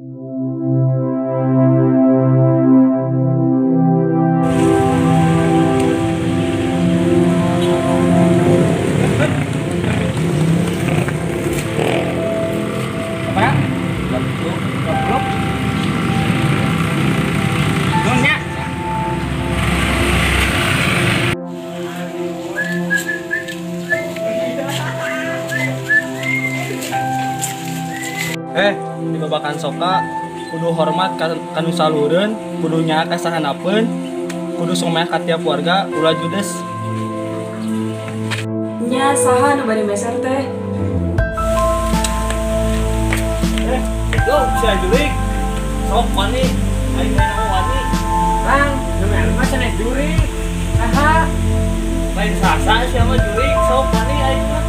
Apa? 20. Nuhun nya. Di babakan soka kudu hormat ka nu saluhureun, kudu nyaah ka sahanapeun, kudu someah ka tiap warga, ulah judes. Nya, saha nu bade meser teh? Itu bisa jurik. Sok wani, aing mah wani. Kang, nu mah sanes jurik. Saha? Lain sasa sia mah jurik, sok wani aing mah.